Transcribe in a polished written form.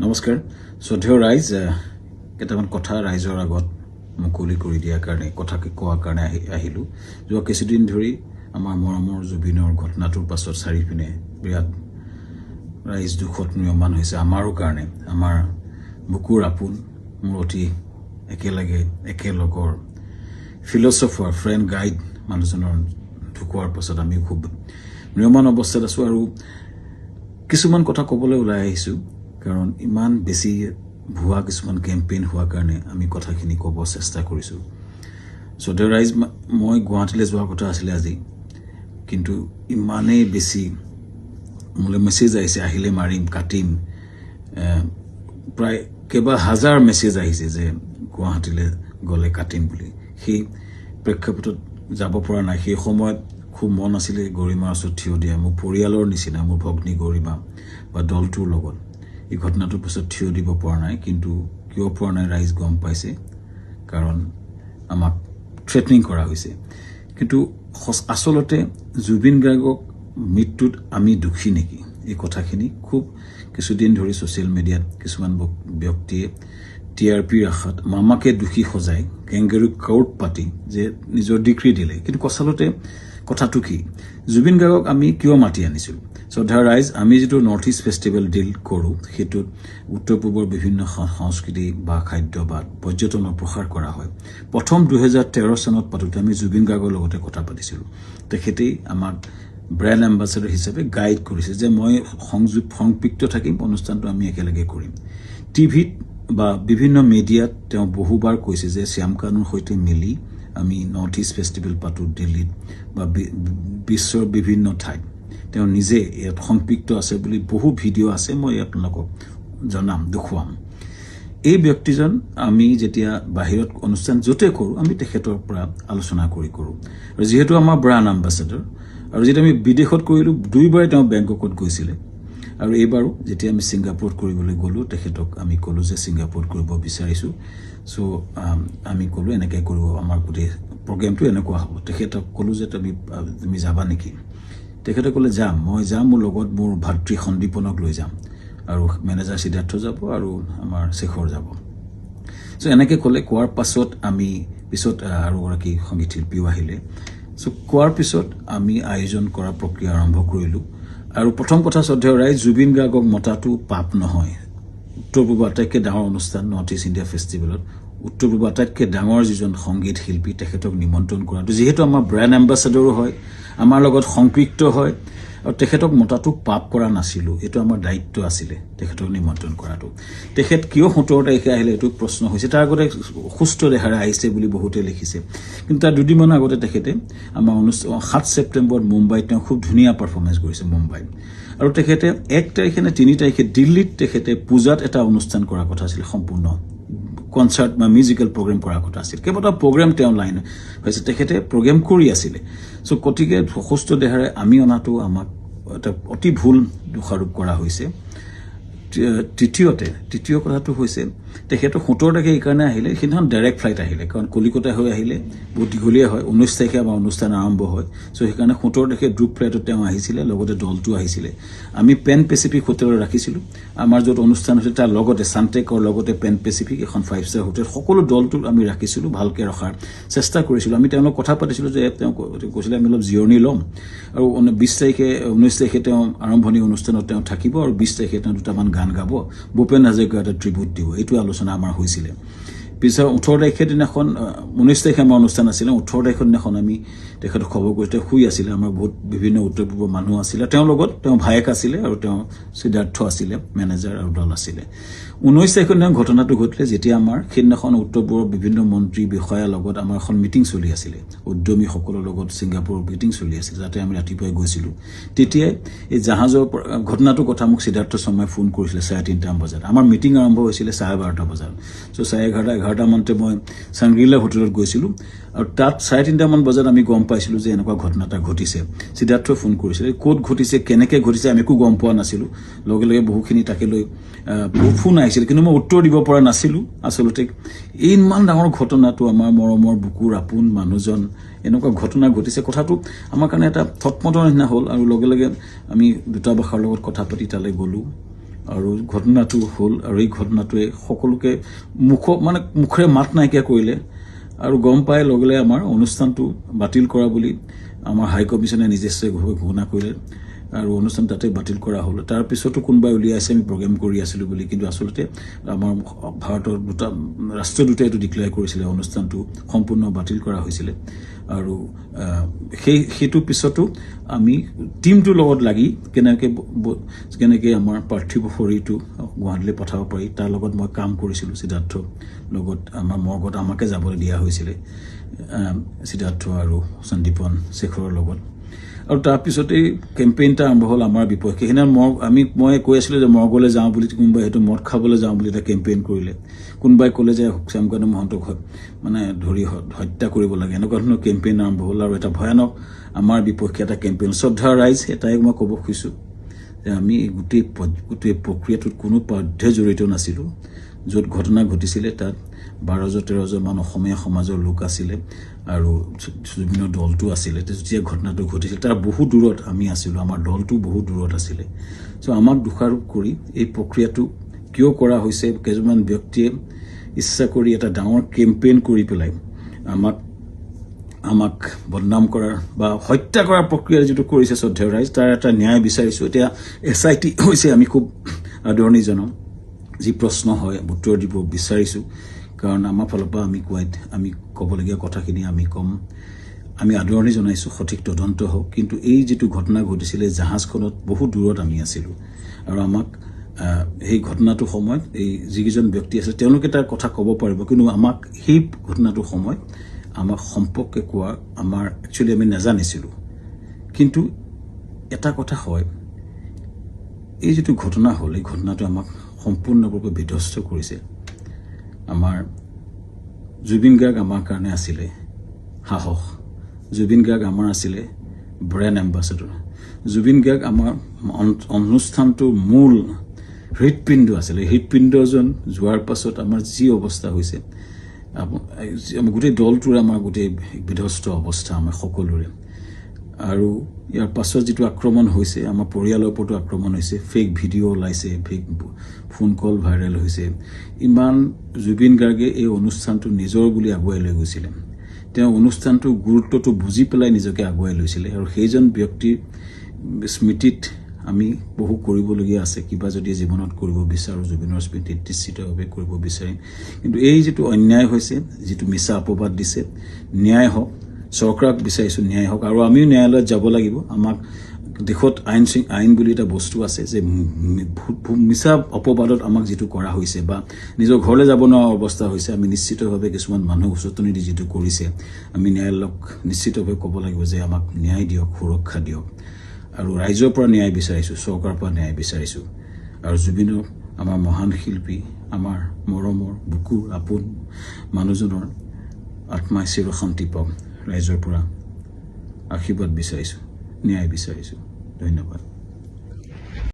নমস্কাৰ শ্ৰদ্ধেয় ৰাইজ। কেইটামান কথা ৰাইজৰ আগত মুকলি কৰি দিয়াৰ কাৰণে, কথাকে কোৱাৰ কাৰণে আহিলোঁ। যোৱা কিছুদিন ধৰি আমাৰ মৰমৰ জুবিনৰ ঘটনাটোৰ পাছত চাৰিপিনে বিৰাট ৰাইজ দুখত ম্ৰিয়মান হৈছে। আমাৰো কাৰণে আমাৰ বুকুৰ আপোন, মোৰ অতি একেলগে একেলগৰ ফিলচফাৰ, ফ্ৰেণ্ড, গাইড মানুহজনৰ ঢুকোৱাৰ পাছত আমি খুব ম্ৰিয়মান অৱস্থাত আছোঁ আৰু কিছুমান কথা ক'বলৈ ওলাই আহিছোঁ, কাৰণ ইমান বেছি ভুৱা কিছুমান কেম্পেইন হোৱাৰ কাৰণে আমি কথাখিনি ক'ব চেষ্টা কৰিছোঁ। শ্ৰদ্ধেয় ৰাইজ, মই গুৱাহাটীলৈ যোৱাৰ কথা আছিলে আজি, কিন্তু ইমানেই বেছি মোলৈ মেছেজ আহিছে, আহিলে মাৰিম, কাটিম। প্ৰায় কেইবা হাজাৰ মেছেজ আহিছে যে গুৱাহাটীলৈ গ'লে কাটিম বুলি। সেই প্ৰেক্ষাপটত যাব পৰা নাই। সেই সময়ত খুব মন আছিলে গৰিমাৰ ওচৰত থিয় দিয়া, মোৰ পৰিয়ালৰ নিচিনা মোৰ ভগ্নী গৰিমা বা দলটোৰ লগত। এই ঘটনাটোৰ পিছত থিয় দিব পৰা নাই। কিন্তু কিয় পৰা নাই ৰাইজ গম পাইছে, কাৰণ আমাক থ্ৰেটনিং কৰা হৈছে। কিন্তু আচলতে জুবিন গাৰ্গক মৃত্যুত আমি দোষী নেকি, এই কথাখিনি খুব কিছুদিন ধৰি ছ'চিয়েল মিডিয়াত কিছুমান ব্যক্তিয়ে টিআৰপিৰ আশাত মামাকে দোষী সজাই কেংগেৰু কোৰ্ট পাতি যে নিজৰ ডিক্ৰী দিলে। কিন্তু আচলতে কথাটো কি? জুবিন গাৰ্গক আমি কিয় মাতি আনিছিলোঁ? শ্ৰদ্ধা ৰাইজ, আমি যিটো নৰ্থ ইষ্ট ফেষ্টিভেল ডিল কৰোঁ, সেইটোত উত্তৰ পূবৰ বিভিন্ন সংস্কৃতি বা খাদ্য বা পৰ্যটনৰ প্ৰসাৰ কৰা হয়। প্ৰথম 2013 চনত পাতোঁতে আমি জুবিন গাৰ্গৰ লগতে কথা পাতিছিলোঁ। তেখেতেই আমাক ব্ৰেণ্ড এম্বাচেডৰ হিচাপে গাইড কৰিছে যে মই সংপৃক্ত থাকিম, অনুষ্ঠানটো আমি একেলগে কৰিম। টিভিত বা বিভিন্ন মিডিয়াত তেওঁ বহুবাৰ কৈছে যে শ্যামকানুৰ সৈতে মিলি আমি নৰ্থ ইষ্ট ফেষ্টিভেল পাতোঁ দিল্লীত বা বিশ্বৰ বিভিন্ন ঠাইত। তেওঁ নিজে ইয়াত সংপৃক্ত আছে বুলি বহু ভিডিঅ' আছে, মই আপোনালোকক জনাম, দেখুৱাম। এই ব্যক্তিজন আমি যেতিয়া বাহিৰত অনুষ্ঠান য'তে কৰোঁ, আমি তেখেতৰ পৰা আলোচনা কৰি কৰোঁ আৰু যিহেতু আমাৰ ব্ৰাণ্ড এম্বাচেডৰ আৰু যেতিয়া আমি বিদেশত কৰিলোঁ, দুইবাৰে তেওঁ বেংককত গৈছিলে আৰু এইবাৰো যেতিয়া আমি ছিংগাপুৰত কৰিবলৈ গ'লোঁ, তেখেতক আমি ক'লোঁ যে ছিংগাপুৰত কৰিব বিচাৰিছোঁ। চ' আমি ক'লোঁ এনেকৈ কৰিব, আমাৰ গোটেই প্ৰগ্ৰেমটো এনেকুৱা হ'ব। তেখেতক ক'লোঁ যে তুমি যাবা নেকি? তেখেতে ক'লে, যাম, মই যাম, মোৰ লগত মোৰ ভাতৃ সন্দীপনক লৈ যাম আৰু মেনেজাৰ সিদ্ধাৰ্থ যাব আৰু আমাৰ শেখৰ যাব। চ' এনেকৈ ক'লে। কোৱাৰ পাছত আমি পিছত আৰু এগৰাকী সংগীত শিল্পীও আহিলে। চ' কোৱাৰ পিছত আমি আয়োজন কৰা প্ৰক্ৰিয়া আৰম্ভ কৰিলোঁ। আৰু প্ৰথম কথা, শ্ৰদ্ধেয় ৰাইজ, জুবিন গাৰ্গক মতাটো পাপ নহয়। উত্তৰ পূবৰ আটাইতকৈ ডাঙৰ অনুষ্ঠান নৰ্থ ইষ্ট ইণ্ডিয়া ফেষ্টিভেলত উত্তৰ পূবৰ আটাইতকৈ ডাঙৰ যিজন সংগীত শিল্পী, তেখেতক নিমন্ত্ৰণ কৰাটো, যিহেতু আমাৰ ব্ৰেণ্ড এম্বাচেডৰো হয়, আমাৰ লগত সংপৃক্ত হয় আৰু তেখেতক মতাটো পাপ কৰা নাছিলোঁ। এইটো আমাৰ দায়িত্ব আছিলে তেখেতক নিমন্ত্ৰণ কৰাটো। তেখেত কিয় 17 তাৰিখে আহিলে, এইটো প্ৰশ্ন হৈছে। তাৰ আগতে সুস্থ দেহাৰে আহিছে বুলি বহুতে লিখিছে। কিন্তু তাৰ দুদিনমানৰ আগতে তেখেতে আমাৰ অনুষ্ঠান 7 ছেপ্টেম্বৰত মুম্বাইত তেওঁ খুব ধুনীয়া পাৰফৰ্মেঞ্চ কৰিছে মুম্বাইত। আৰু তেখেতে 1 তাৰিখে নে 3 তাৰিখে দিল্লীত তেখেতে পূজাত এটা অনুষ্ঠান কৰাৰ কথা আছিল, সম্পূৰ্ণ কনচাৰ্ট বা মিউজিকেল প্ৰগ্ৰেম কৰাৰ কথা আছিল। কেইবাটাও প্ৰগ্ৰেম তেওঁ লাইন হৈছে, তেখেতে প্ৰগ্ৰেম কৰি আছিলে। চ' গতিকে সুস্থ দেহাৰে আমি অনাটো আমাক এটা অতি ভুল দোষাৰোপ কৰা হৈছে। তৃতীয় কথাটো হৈছে, তেখেতৰ 17 তাৰিখে এইকাৰণে আহিলে, সেইদিনাখন ডাইৰেক্ট ফ্লাইট আহিলে, কাৰণ কলিকতা হৈ আহিলে বহুত দীঘলীয়া হয়। 19 তাৰিখে আমাৰ অনুষ্ঠান আৰম্ভ হয়। চ' সেইকাৰণে 17 তাৰিখে গ্ৰুপ ফ্লাইটত তেওঁ আহিছিলে, লগতে দলটো আহিছিলে। আমি পেন পেচিফিক হোটেলত ৰাখিছিলোঁ। আমাৰ য'ত অনুষ্ঠান হৈছিল, তাৰ লগতে চানটেকৰ লগতে পেন পেচিফিক এখন ফাইভ ষ্টাৰ হোটেল, সকলো দলটো আমি ৰাখিছিলোঁ। ভালকৈ ৰখাৰ চেষ্টা কৰিছিলোঁ। আমি তেওঁলোক কথা পাতিছিলোঁ যে তেওঁ কৈছিলে, আমি অলপ জিৰণি ল'ম আৰু 20 তাৰিখে, 19 তাৰিখে তেওঁ আৰম্ভণি অনুষ্ঠানত তেওঁ থাকিব আৰু 20 তাৰিখে তেওঁ দুটামান গান গাব, ভূপেন হাজৰিকাৰ এটা ট্ৰিবিউট দিব। এইটো আলোচনা আমাৰ হৈছিলে। পিছত 18 তাৰিখে দিনাখন, 19 তাৰিখে আমাৰ অনুষ্ঠান আছিলে, 18 তাৰিখৰ দিনাখন আমি তেখেতক খবৰ কৰি, তেওঁ শুই আছিলে। আমাৰ বহুত বিভিন্ন উত্তৰ পূবৰ মানুহ আছিলে তেওঁৰ লগত, তেওঁ ভায়েক আছিলে আৰু তেওঁ সিদ্ধাৰ্থ আছিলে মেনেজাৰ আৰু দল আছিলে। 19 তাৰিখৰ দিনা ঘটনাটো ঘটিলে, যেতিয়া আমাৰ সেইদিনাখন উত্তৰ পূবৰ বিভিন্ন মন্ত্ৰী বিষয়াৰ লগত আমাৰ এখন মিটিং চলি আছিলে, উদ্যমীসকলৰ লগত ছিংগাপুৰৰ মিটিং চলি আছিল, যাতে আমি ৰাতিপুৱাই গৈছিলোঁ। তেতিয়াই এই জাহাজৰ ঘটনাটোৰ কথা মোক সিদ্ধাৰ্থ শৰ্মাই ফোন কৰিছিলে 3:30মান বজাত। আমাৰ মিটিং আৰম্ভ হৈছিলে 12:30 বজাত। চ' 11:30, 11টামানতে মই চাংগ্ৰিলা হোটেলত গৈছিলোঁ আৰু তাত 3:30মান বজাত আমি গম পাইছিলোঁ যে এনেকুৱা ঘটনা এটা ঘটিছে। সিদ্ধাৰ্থই ফোন কৰিছিলে। ক'ত ঘটিছে, কেনেকৈ ঘটিছে, আমি একো গম পোৱা নাছিলোঁ। লগে লগে বহুখিনি তাকে লৈ বহুত ফোন আহিছিল, কিন্তু মই উত্তৰ দিব পৰা নাছিলোঁ। আচলতে এই ইমান ডাঙৰ ঘটনাটো, আমাৰ মৰমৰ বুকুৰ আপোন মানুহজন, এনেকুৱা ঘটনা ঘটিছে, কথাটো আমাৰ কাৰণে এটা থতমতৰ নিচিনা হ'ল। আৰু লগে লগে আমি দূতাবাসৰ লগত কথা পাতি তালৈ গ'লোঁ। আৰু ঘটনাটো হ'ল আৰু এই ঘটনাটোৱে সকলোকে মানে মুখেৰে মাত নাইকিয়া কৰিলে। আৰু গম পাই লগে লগে আমাৰ অনুষ্ঠানটো বাতিল কৰা বুলি আমাৰ হাই কমিশ্যনে নিজস্বভাৱে ঘোষণা কৰিলে আৰু অনুষ্ঠান তাতে বাতিল কৰা হ'ল। তাৰপিছতো কোনোবাই উলিয়াইছে আমি প্ৰগ্ৰেম কৰি আছিলোঁ বুলি, কিন্তু আচলতে আমাৰ ভাৰতৰ দুটা ৰাষ্ট্ৰদূতে এইটো ডিক্লেয়াৰ কৰিছিলে, অনুষ্ঠানটো সম্পূৰ্ণ বাতিল কৰা হৈছিলে। আৰু সেইটোৰ পিছতো আমি টীমটোৰ লগত লাগি কেনেকৈ আমাৰ পাৰ্থিৱ শৰীৰটো গুৱাহাটীলৈ পঠাব পাৰি, তাৰ লগত মই কাম কৰিছিলোঁ। সিদ্ধাৰ্থ লগত আমাৰ মৰ্গত আমাকে যাবলৈ দিয়া হৈছিলে, সিদ্ধাৰ্থ আৰু সন্দীপন শেখৰৰ লগত। আৰু তাৰপিছতেই কেম্পেইন এটা আৰম্ভ হ'ল আমাৰ বিপক্ষে। সেইদিনা মৰ্গ মই কৈ আছিলোঁ যে মৰ্গলৈ যাওঁ বুলি, কোনোবাই সেইটো মদ খাবলৈ যাওঁ বুলি এটা কেম্পেইন কৰিলে। কোনোবাই ক'লে যে শ্যামকানু মহন্তক মানে ধৰি হত্যা কৰিব লাগে, এনেকুৱা ধৰণৰ কেম্পেইন আৰম্ভ হ'ল। আৰু এটা ভয়ানক আমাৰ বিপক্ষে এটা কেম্পেইন। শ্ৰদ্ধা ৰাইজ, এটাই মই ক'ব খুজিছোঁ যে আমি গোটেই প্ৰক্ৰিয়াটোত কোনো পধ্যে জড়িত নাছিলোঁ। য'ত ঘটনা ঘটিছিলে তাত 12জন 13জনমান অসমীয়া সমাজৰ লোক আছিলে আৰু জুবিনৰ দলটো আছিলে। যেতিয়া ঘটনাটো ঘটিছিল তাৰ বহু দূৰত আমি আছিলোঁ, আমাৰ দলটো বহু দূৰত আছিলে। চ' আমাক দোষাৰোপ কৰি এই প্ৰক্ৰিয়াটো কিয় কৰা হৈছে, কেইজনমান ব্যক্তিয়ে ইচ্ছা কৰি এটা ডাঙৰ কেম্পেইন কৰি পেলাই আমাক বদনাম কৰাৰ বা হত্যা কৰাৰ প্ৰক্ৰিয়া যিটো কৰিছে, শ্ৰদ্ধেয় ৰাইজ, তাৰ এটা ন্যায় বিচাৰিছোঁ। এতিয়া এছআইটি হৈছে, আমি খুব আদৰণি জনাওঁ। যি প্ৰশ্ন হয় উত্তৰ দিব বিচাৰিছোঁ, কাৰণ আমাৰ ফালৰ পৰা আমি কোৱাইত আমি ক'বলগীয়া কথাখিনি আমি ক'ম। আমি আদৰণি জনাইছোঁ, সঠিক তদন্ত হওক। কিন্তু এই যিটো ঘটনা ঘটিছিলে জাহাজখনত বহু দূৰত আমি আছিলোঁ আৰু আমাক সেই ঘটনাটোৰ সময়ত এই যিকেইজন ব্যক্তি আছিল তেওঁলোকে তাৰ কথা ক'ব পাৰিব, কিন্তু আমাক সেই ঘটনাটোৰ সময়ত আমাক সম্পৰ্কে কোৱা আমাৰ একচুৱেলি আমি নাজানিছিলোঁ। কিন্তু এটা কথা হয়, এই যিটো ঘটনা হ'ল, এই ঘটনাটো আমাক সম্পূৰ্ণৰূপে বিধ্বস্ত কৰিছে। আমাৰ জুবিন গাৰ্গ আমাৰ কাৰণে আছিলে সাহস, জুবিন গাৰ্গ আমাৰ আছিলে ব্ৰেণ্ড এম্বাচেডৰ, জুবিন গাৰ্গ আমাৰ অনুষ্ঠানটোৰ মূল হৃদপিণ্ড আছিলে। হৃদপিণ্ডজন যোৱাৰ পাছত আমাৰ যি অৱস্থা হৈছে, গোটেই দলটোৰে আমাৰ গোটেই বিধ্বস্ত অৱস্থা আমাৰ সকলোৰে। আৰু ইয়াৰ পাছত যিটো আক্ৰমণ হৈছে, আমাৰ পৰিয়ালৰ ওপৰতো আক্ৰমণ হৈছে, ফেক ভিডিঅ' ওলাইছে, ফেক ফোন কল ভাইৰেল হৈছে। ইমান জুবিন গাৰ্গে এই অনুষ্ঠানটো নিজৰ বুলি আগুৱাই লৈ গৈছিলে, তেওঁ অনুষ্ঠানটোৰ গুৰুত্বটো বুজি পেলাই নিজকে আগুৱাই লৈছিলে। আৰু সেইজন ব্যক্তিৰ স্মৃতিত আমি বহু কৰিবলগীয়া আছে। কিবা যদি জীৱনত কৰিব বিচাৰোঁ, জুবিনৰ স্মৃতিত নিশ্চিতভাৱে কৰিব বিচাৰিম। কিন্তু এই যিটো অন্যায় হৈছে, যিটো মিছা অপবাদ দিছে, ন্যায় হওক। চৰকাৰক বিচাৰিছোঁ ন্যায় হওক। আৰু আমিও ন্যায়ালয়ত যাব লাগিব। আমাক দেশত আইন বুলি এটা বস্তু আছে যে মিছা অপবাদত আমাক যিটো কৰা হৈছে বা নিজৰ ঘৰলৈ যাব নোৱাৰা অৱস্থা হৈছে, আমি নিশ্চিতভাৱে কিছুমান মানুহ উচতনি দি যিটো কৰিছে, আমি ন্যায়ালয়ক নিশ্চিতভাৱে ক'ব লাগিব যে আমাক ন্যায় দিয়ক, সুৰক্ষা দিয়ক। আৰু ৰাইজৰ পৰা ন্যায় বিচাৰিছোঁ, চৰকাৰৰ পৰা ন্যায় বিচাৰিছোঁ। আৰু জুবিনৰ, আমাৰ মহান শিল্পী, আমাৰ মৰমৰ বুকুৰ আপোন মানুহজনৰ আত্মাই চিৰ শান্তি পাওক, ৰাইজৰ পৰা আশীৰ্বাদ বিচাৰিছোঁ, ন্যায় বিচাৰিছোঁ। ধন্যবাদ।